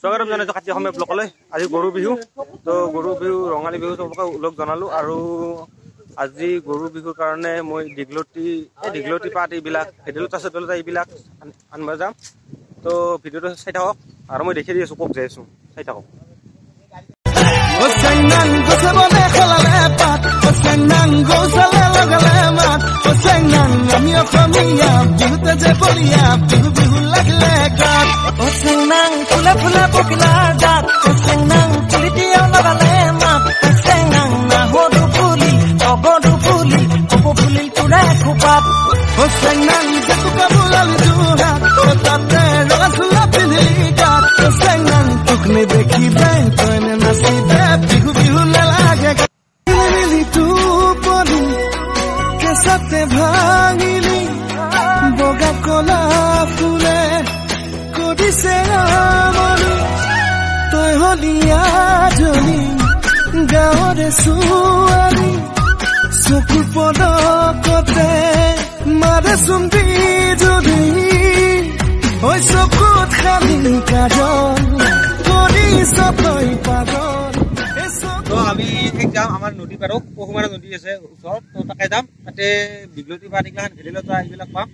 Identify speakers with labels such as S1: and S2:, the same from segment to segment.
S1: স্বাগতম জনাইছো কাতি অসমীয়া ব্লকলৈ। আজি গৰু বিহু, তো গৰু বিহু ৰঙালী বিহু চবকে ওলগ জনালো। আৰু আজি গৰু বিহুৰ কাৰণে মই দীঘলতি পাত এইবিলাক ভেদাইলতা চেদাইলতা এইবিলাক আনিব যাম। তো ভিডিঅ'টো চাই থাকক আৰু মই দেখি দি আছো ক'ত যাই আছো, চাই থাকক।
S2: ভাঙিলি বগা কলা ফুলে কৰিছে আমনি, তই হলি আজলি গাঁৱৰে ছোৱালী, চকুৰ পলকতে মাৰেচোন বিজুলী, ঐ চকুত খালি কাজল কৰিছ তই পাগল।
S1: তো আমি যাম আমাৰ নদী পাৰত, পহুমাৰা নদী আছে ওচৰত, তো তাকে যাম। তাতে দীঘলতি পাত এইগিলাখান ভেদাইলতা এইবিলাক পাম।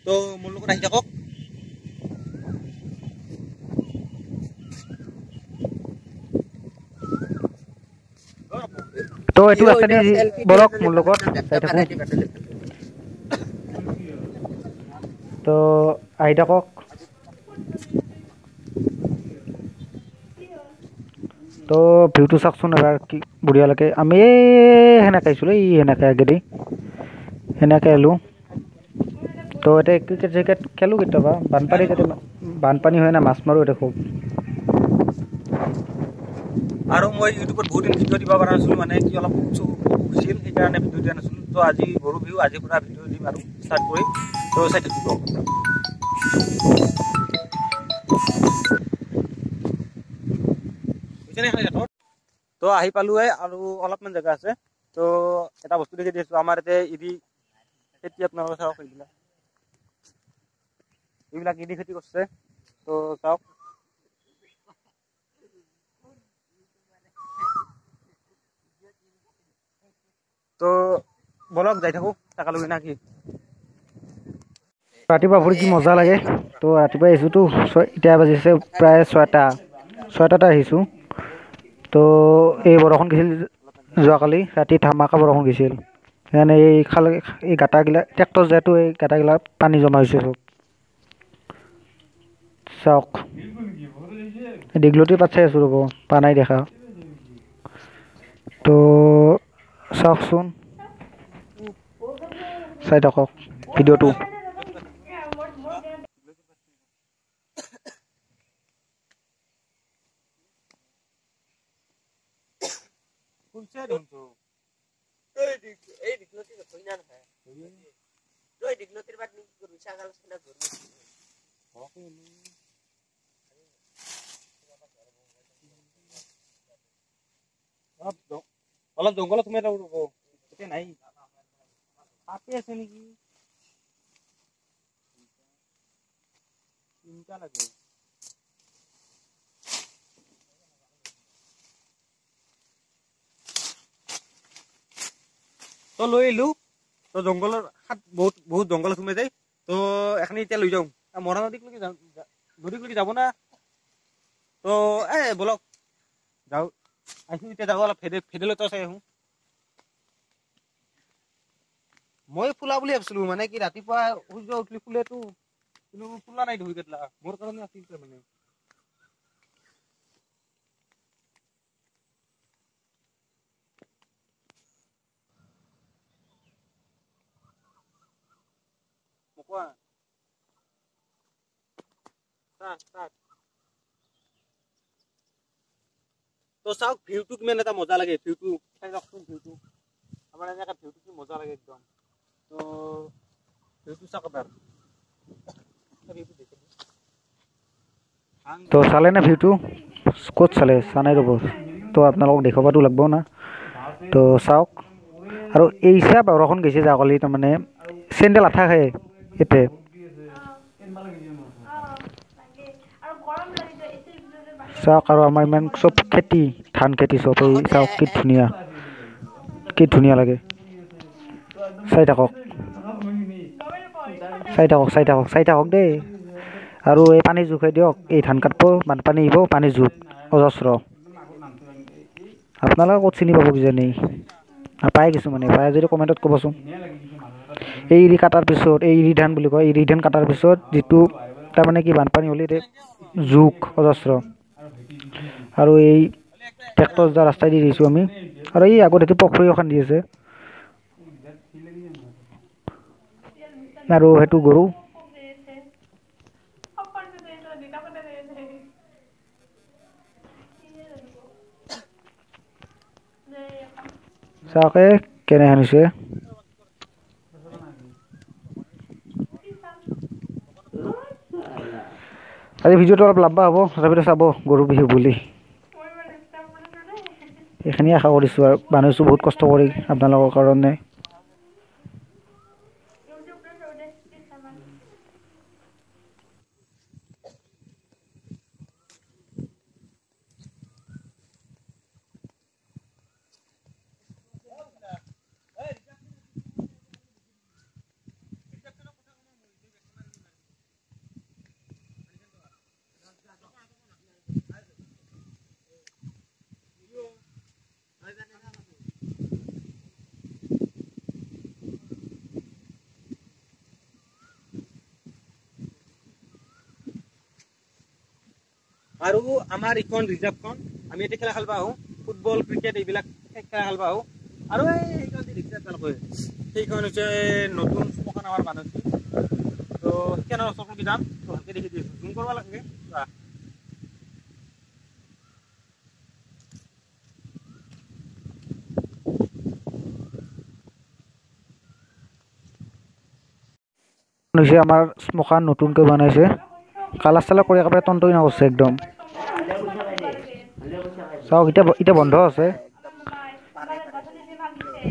S1: তো মোৰ লগত আহি থাকক।
S3: তো এইটো ৰাস্তা দি বলক মোৰ লগত চাই থাকোঁ। তো আহি থাকক। তো ভিউটো চাওকচোন এবাৰ কি বঢ়িয়া লাগে। আমি এই সেনেকৈ আহিছিলোঁ, এই সেনেকৈ আগেদি সেনেকৈ আহিলোঁ। তো এতিয়া ক্ৰিকেট চিকেট খেলোঁ কেতিয়াবা, বানপানী কেতিয়াবা বানপানী হয় না, মাছ মাৰোঁ এতিয়া খুব।
S1: আৰু মই ইউটিউবত বহুত দিন ভিডিঅ' দিব পৰা নাছিলোঁ, মানে কি অলপ হৈছিল সেইকাৰণে ভিডিঅ' দিয়া নাছিলোঁ। তো আজি গৰু বিহু, আজিৰ পৰা ভিডিঅ' দিম আৰু ষ্টাৰ্ট কৰিম। তো চাই থাকিব। তো আহি পালোৱে আৰু অলপমান জেগা আছে। তো এটা বস্তু দেখি দিছো, আমাৰ ইয়াতে ইৰি খেতি, আপোনালোকে চাওক এইবিলাক, এইবিলাক ইৰি খেতি কৰিছে। তো চাওক, তো বলক যাই থাকো তাকালৈ নাকি।
S3: ৰাতিপুৱা ফুৰি কি মজা লাগে। তো ৰাতিপুৱা আহিছোঁতো, এতিয়া বাজিছে প্ৰায় ছয়টাতে আহিছোঁ। তো এই বৰষুণ দিছিল যোৱাকালি ৰাতি, ধামাকা বৰষুণ দিছিল, সেইকাৰণে এই খাল এই গাঁতাগিলা ট্ৰেক্টৰ যিহেতু এই গাঁতাগিলা পানী জমা হৈছে চব। চাওক দীঘলতি পাত চাই আছোঁ ৰ'ব, পা নাই দেখা। তো চাওকচোন, চাই থাকক ভিডিঅ'টো।
S1: অলপ জংঘলত সোমাই যাব ৰ'ব, এতিয়া নাই, সাপে আছে নেকি, চিন্তা লাগে। তো লৈ আহিলো। তো জংঘলৰ সাত বহুত বহুত জংঘলত সোমাই যায়। তো এখানি এতিয়া লৈ যাওঁ মৰা নদীকলৈকে, নদীকলৈকে যাব না। তো এই বলক যাওঁ, আহিছো এতিয়া যাওঁ, অলপ ভেদাইলতা চাই আহোঁ। মই ফুলা বুলি ভাবিছিলো, মানে কি ৰাতিপুৱা সূৰ্য উঠলি ফুলেতো, কিন্তু ফুলা নাই ধুই কেটলা মোৰ কাৰণে আছিল তাৰমানে। তো চাওক ভিউটো কিমান এটা মজা লাগে, ভিউটো চাই যাওকচোন। ভিউটো আমাৰ এনেকা ভিউটো কি মজা লাগে একদম। তো ভিউটো চাওক এবাৰ।
S3: তো চালে না ভিউটো ক'ত চালে চা নাই ৰ'ব, তো আপোনালোকক দেখুৱাবতো লাগব না। তো চাওক আৰু এই হিচাপ বৰষুণ গৈছে যোৱাকালি, তাৰমানে চেণ্ডেল আঠা খায় ইয়াতে। চাওক আৰু আমাৰ ইমান চব খেতি, ধান খেতি চব। এই চাওক কি ধুনীয়া, কি ধুনীয়া লাগে। চাই থাকক, চাই থাকক, চাই থাকক, চাই থাকক দেই। আৰু এই পানী জোখে দিয়ক, এই ধান কাটিব, বানপানী আহিব, পানী জোখ অজস্ৰ। আপোনালোকে ক'ত চিনি পাব কিজানি নাপায়, কিছুমানে পায় যদি কমেণ্টত ক'বচোন। এই ইৰি কটাৰ পিছত, এই ইৰি ধান বুলি কয়, ইৰি ধান কটাৰ পিছত যিটো তাৰমানে কি বানপানী হ'লে জোক অজস্ৰ। আৰু এই ট্ৰেক্টৰ যোৱা ৰাস্তাই দি দিছোঁ আমি। আৰু এই আগত সেইটো পুখুৰী এখন দি আছে, আৰু সেইটো গৰু। চাওক কেনেহেন হৈছে। আজি ভিডিঅ'টো অলপ লম্বা হ'ব, তথাপিতো চাব গৰু বিহু বুলি। এইখিনিয়ে আশা কৰিছোঁ আৰু বনাইছোঁ বহুত কষ্ট কৰি আপোনালোকৰ কাৰণে।
S1: আৰু আমাৰ এইখন ৰিজাৰ্ভখন আমি ইয়াতে খেলা খেলবা আহোঁ, ফুটবল ক্ৰিকেট এইবিলাক খেলা খেলবা আহোঁ। আৰু এইখন যি দেখিছে আপোনালোকে, সেইখন হৈছে নতুন শ্মশান আমাৰ বানাইছে। তো সেইখনৰ ওচৰলৈকে যাম, তো ভালকৈ দেখি দিছোঁ, জুম কৰিব লাগে।
S3: হৈছে আমাৰ শ্মশান নতুনকৈ বনাইছে, কালাৰ চালাৰ কৰি একেবাৰে টনটনি কৰিছে একদম। চাওক এতিয়া এতিয়া বন্ধ আছে।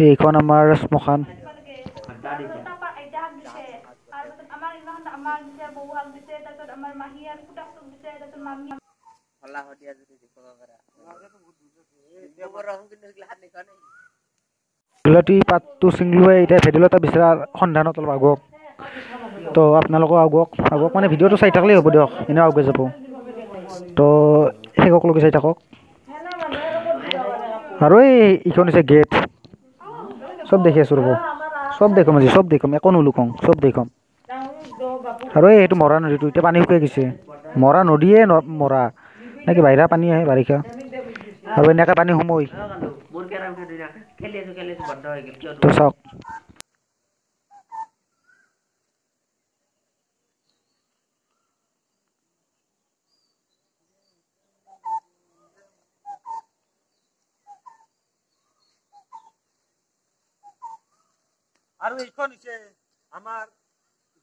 S3: এইখন আমাৰ শ্মশান। ভেদাইলতা পাতটো ছিঙিলোৱে, এতিয়া ভেদাইলতা বিচৰাৰ সন্ধানত অলপ আগুৱাক। তো আপোনালোকেও আগুৱাক, আগুৱাক মানে ভিডিঅ'টো চাই থাকিলেই হ'ব দিয়ক, এনেও আগুৱাই যাব। তো শেষকলৈকে চাই থাকক। আৰু এইখন হৈছে গেট, চব দেখি আছোঁ ৰ'ব, চব দেখুম আজি, চব দেখুম, একো নুলুকওঁ, চব দেখুম। আৰু এই সেইটো মৰা নদীটো এতিয়া পানী শুকাই গৈছে, মৰা নদীয়ে মৰা নেকি, বাহিৰা পানী আহে বাৰিষা, আৰু এনেকৈ পানী সোমোই। তো চাওক
S1: আৰু এইখন হৈছে আমাৰ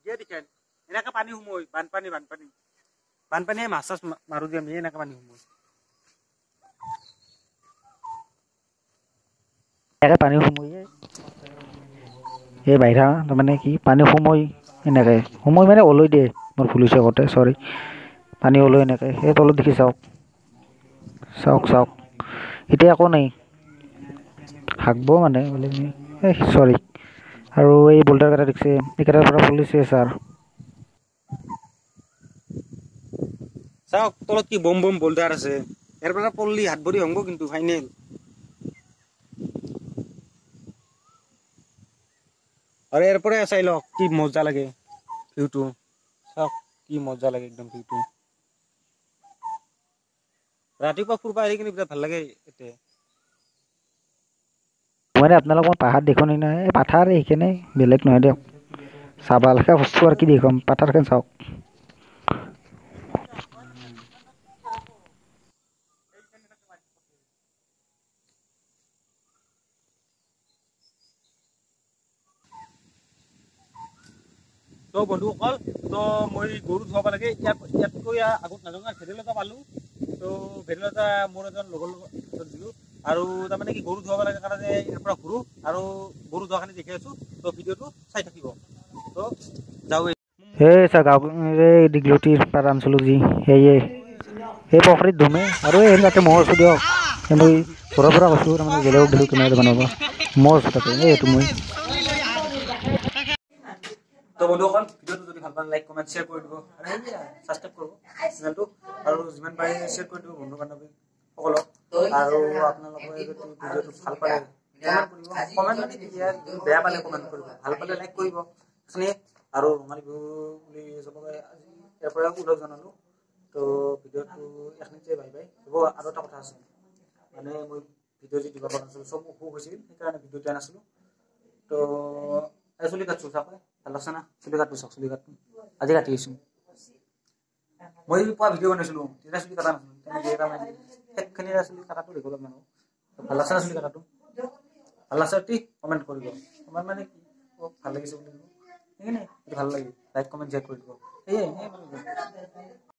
S1: গেট। এইখন এনেকৈ পানী সোমোই, বানপানী বানপানী বানপানীয়ে মাছ চাছ মাৰো যে আমি, এনেকৈ পানী সোমোই,
S3: এনেকৈ পানী সোমোই। এই বাহিৰা তাৰমানে কি পানী সোমোই, এনেকৈ সোমোই মানে ওলাই দিয়ে, মোৰ ভুল হৈছে আগতে, চৰি। পানী ওলাই এনেকৈ সেই তলত দেখি চাওক, চাওক চাওক, এতিয়া একো নাই, হাগব মানে বোলে, এই চৰি। আৰু এই বোল্ডাৰ কেইটা দেখিছে, এইকেইটাৰ পৰা পুলিচে ছাৰ।
S1: চাওক তলত কি বম বম বোল্ডাৰ আছে, ইয়াৰ পৰা পৰলি হাত ভৰি ভাঙব কিন্তু ফাইনেল। আৰু ইয়াৰ পৰাই চাই লওক কি মজা লাগে ভিউটো, চাওক কি মজা লাগে একদম ভিউটো। ৰাতিপুৱা ফুৰবা আহি কিনে বিৰাট ভাল লাগে ইয়াতে।
S3: মানে আপোনালোক মই পাহাৰ দেখো নি নহয়, এই পাথাৰ এইখিনি বেলেগ নহয় দিয়ক, চাব লগা বস্তু আৰু কি দেখুৱাম, পাথাৰখন চাওক।
S1: তো বন্ধুসকল, তো মই গৰু ধুৱাব লাগে, ইয়াতকৈ আগত নাযাওঁ, ভেদাইলতা পালোঁ। তো ভেদাইলতা মোৰ এজন লগৰ লগত দিলোঁ, আৰু তাৰমানে কি গৰু ধুৱাব লাগে কাৰণে ইয়াৰ পৰা ঘূৰোঁ, আৰু গৰু ধোৱাখিনি দেখি আছোঁ। তো ভিডিঅ'টো চাই থাকিব। তো যাওঁ।
S3: এই চাওক, এই দীঘলতিৰ পাত আনিছিলোঁ যি, সেয়ে এই পুখুৰীত ধুমে আৰু এই তাতে ম'হ আছোঁ দিয়ক। মই ঘৰৰ পৰা কৈছোঁ, তাৰমানে বেলেগক দিছোঁ কেমেৰাটো বনাব, ম'হ আছোঁ তাতে। এই এইটো মই।
S1: তো বন্ধুসকল, ভিডিঅ'টো যদি ভাল পালে লাইক, কমেণ্ট, শ্বেয়াৰ কৰি দিব আৰু ছাবস্ক্ৰাইব কৰিব চেনেলটো আৰু যিমান পাৰে শ্বেয়াৰ কৰি দিব বন্ধু বান্ধৱীসকলক। আৰু আপোনালোকে যদি ভিডিঅ'টো ভাল পালে কমেণ্ট কৰিব, কমেণ্ট মানে কি, বেয়া পালে কমেণ্ট কৰিব, ভাল পালে লাইক কৰিব, সেইখিনিয়ে। আৰু ৰঙালী বিহু বুলি চবকে আজি ইয়াৰ পৰা ওলগ জনালোঁ। তো ভিডিঅ'টো এইখিনিতে বাই বাই হ'ব। আৰু এটা কথা আছে, মানে মই ভিডিঅ' যি দিব পৰা নাছিলোঁ, চব অসুখ হৈছিল, সেইকাৰণে ভিডিঅ' দিয়া নাছিলোঁ। তো এই চুলি কাটছোঁ, চাওক, ভাল লাগছে না চুলি কাটটো? চাওক চুলি কাটটো আজি কাটি আহিছোঁ। মই পুৱা ভিডিঅ' বনাইছিলোঁ, তেতিয়া চুলি কটা নাছিলোঁ, তেনেকৈ তাৰমানে সেইখিনিৰে চুলি কটাটো দেখিব আপোনালোকক। ভাল লাগছে না চুলি কটাটো? ভাল লাগছে অতি কমেণ্ট কৰিব, কমেণ্ট মানে কি, ভাল লাগিছে বুলি, সেইখিনি ভাল লাগিল লাইক, কমেণ্ট, শ্বেয়াৰ কৰি দিব। সেয়ে।